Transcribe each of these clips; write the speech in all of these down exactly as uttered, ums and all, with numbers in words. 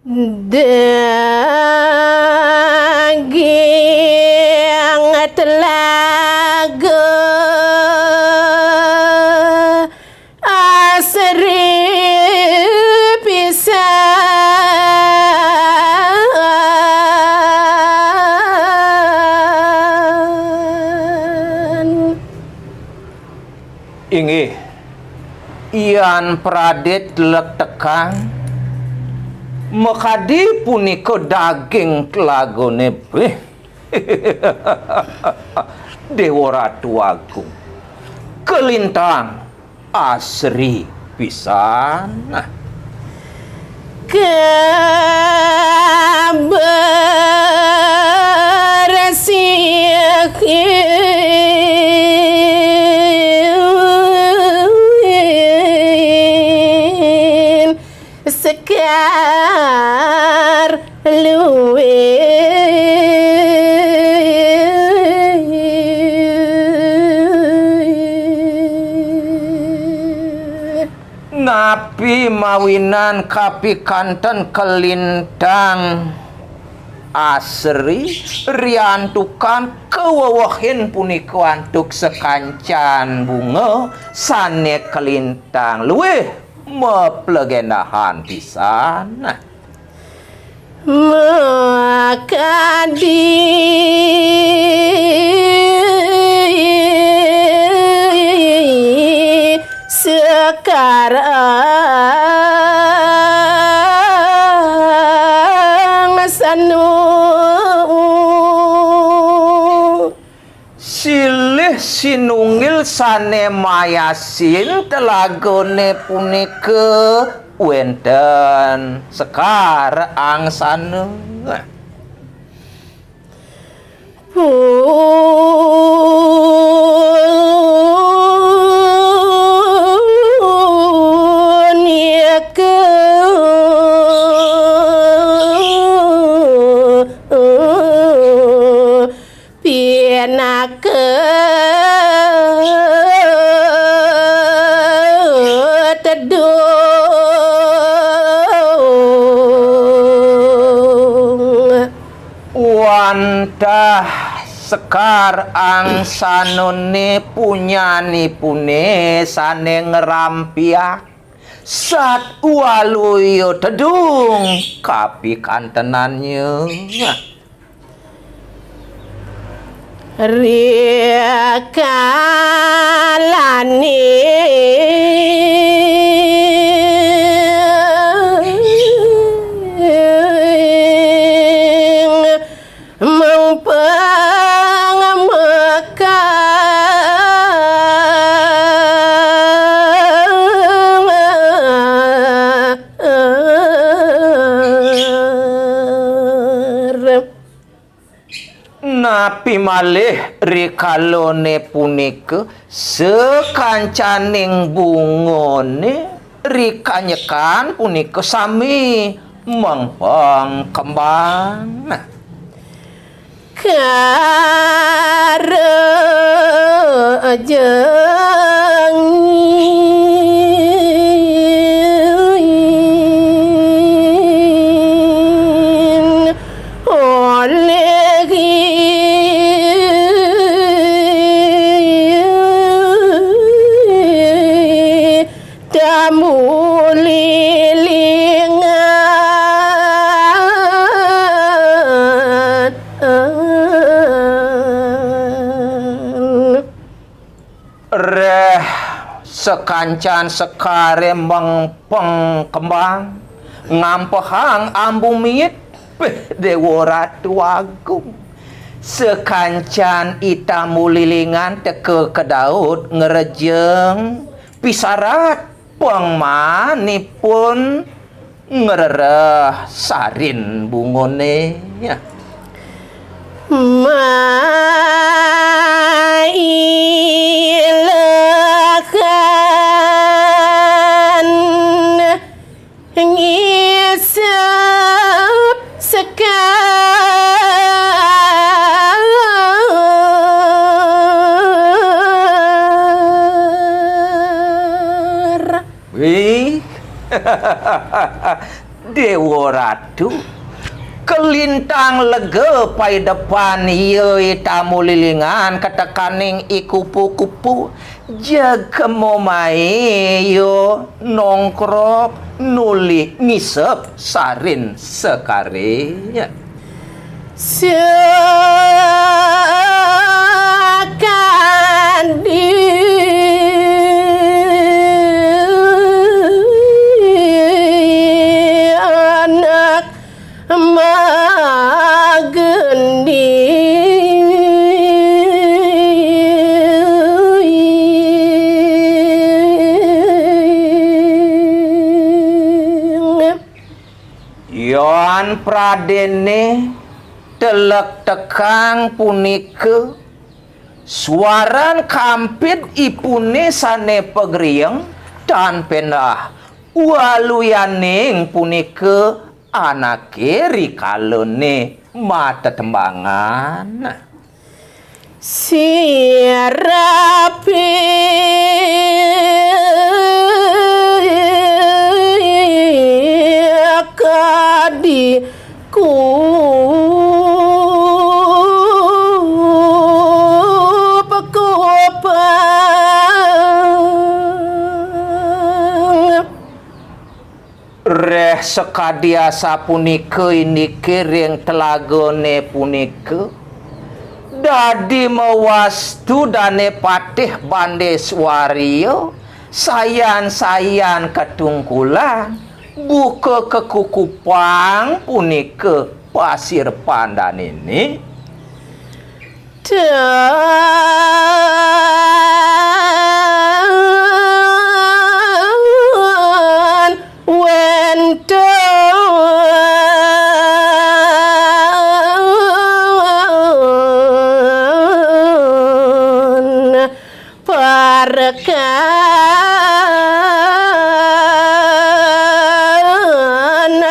Daging telaga asri pisan. Inggih, yan pradit lektekang, makadi punika daging telagane. Wih. Dewa Ratu Agung, kalintang asri pisan. Kabar sihin Sekar luwih. Napi mawinan kapikanten kalintang asri riantukan kawewehin punika antuk sakancan bunga sane kalintang luwih maplegendahan pisan. Makadi sekarang sanu silih sinunggil sane mayasin telagane punika wenten Sekar Angsana. Punika pinaka tedung. Wantah Sekar Angsanane punyanipune sane ngrampiak sat waluya tedung kapikantenannya. Rikalane mengpeng mekar. Napi malih rikalane punika sakancaning bungane rikanyekan punika sami mengpeng kembang. Karajeng oleh tamu lilingan. Reh sakancan sekare mengpeng kembang, ngampehang ambu miit, peh, Dewa Ratu Agung. Sakancan itamu lilingan teka ka daud ngrejeng pisarat pengmanipun ngrereh sarin bungone. Mailekan ngisep sekar. Wih. Déwa Ratu, kalintang lega paidepan iya i tamu lilingan katekaning i kupu-kupu, jeg kema mae iya nongkrok nuli ngisep sarin sekare. Sakadi anak magending. Yan pradene telek tekang punika, suaran kampid ipune sane pagrieng tan pendah waluyaning punika anake rikalane matetembangan. Sirapi kadi kup-kupang. Reh sakadi asapunika indike ring telagane punika, dadi mawastu Dane Patih Bande Swaria, sayan-sayan katungkulan, buka kakukupang punika pasir pandanene. Tan wenten parekan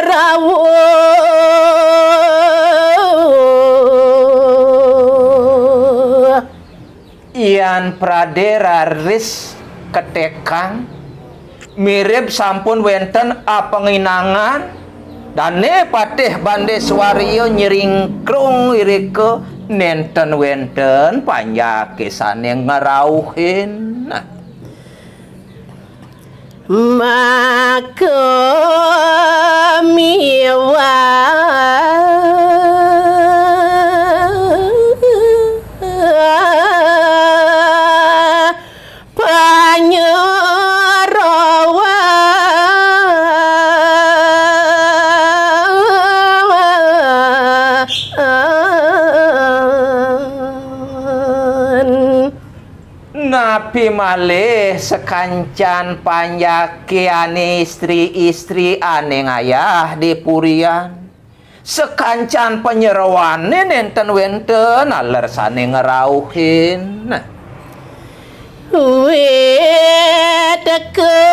rawuh. Yan prade raris katekang, mirib sampun wenten apanginangan, Dane Patih Bande Swaria nyringkrung irika nenten wenten panjake sane ngrauhin. Maka miwah panyerawan. Napi malih sakancan panjake ane istri-istri ane ngayah di purian? Sakancan panyerawane nenten wenten taler sane ngrauhin. Wit kendali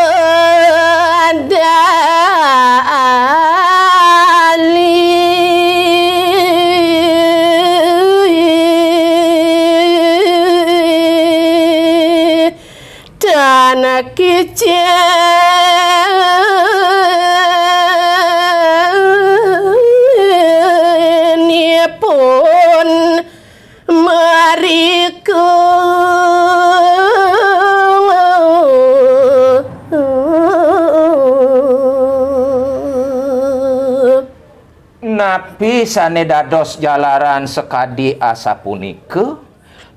tan kicen ipun mrika. Napi sane dados jalaran sakadi asapunika?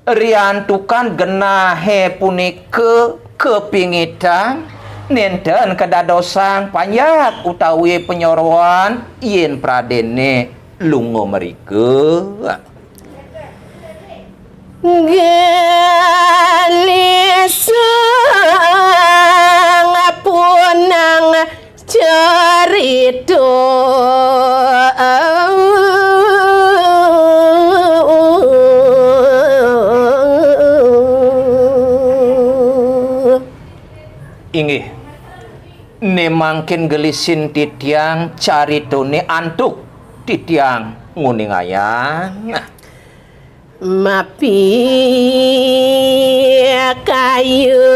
Riantukan genahe punika kapingitang, nenten kadadosang panjak utawi panyoroan yen pradene lunga mrika. Gelisang punang carita. Inggih, ne mangkin gelisin titiang caritane antuk titiang nguningayang. Mapi kayung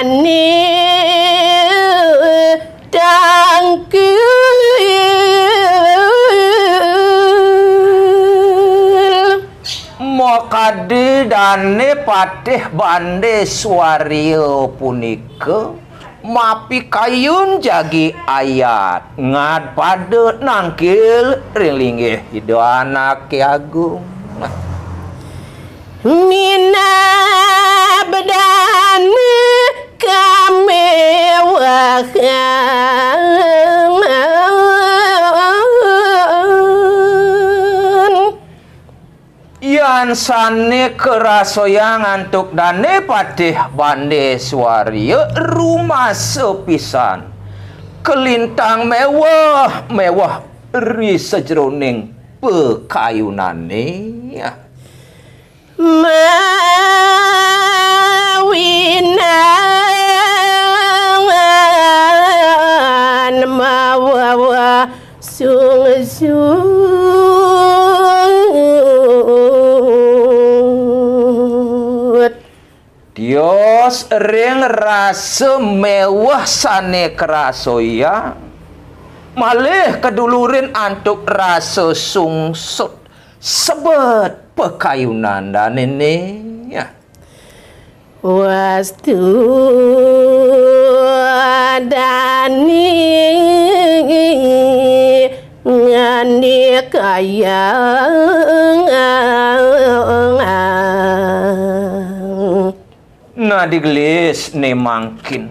Ni tangkil. Makadi Dane Patih Bande Swaria punika mapikayun jagi ayat ngad pada nangkil ring linggih Ida Anake Agung. Minab dane kamewahan. Yan sane karasayang antuk Dane Patih Bande Swaria rumasa pisan. Kalintang meweh, meweh ri sajeroning pakayunane. Mawinan mawawa sungsut. Tios ring rasa meweh sane karasayang, malih kadulurin antuk rasa sungsut sebet pakayunan danene. Wastu dani ngandikayang. Nah, digelis ne mangkin.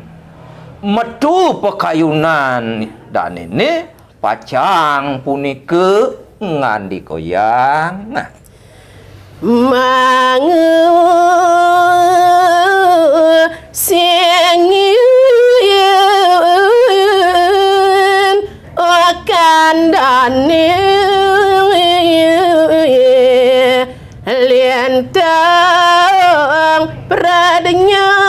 Metu pakayunan danene pacang punika ngandikayang. Mangda sing yen kandhane lintang pradnyan.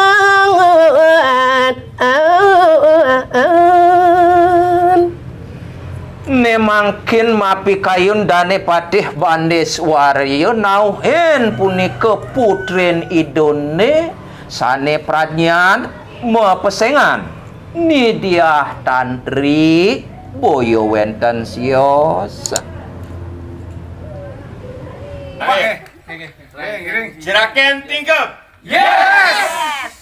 Ne mangkin mapikayun Dane Patih Bande Swaria nauhin punika putrin idane sane pradnyan mapesengan. Nidiah tan ri boya wenten sios. Jeraken tingkep. Yes!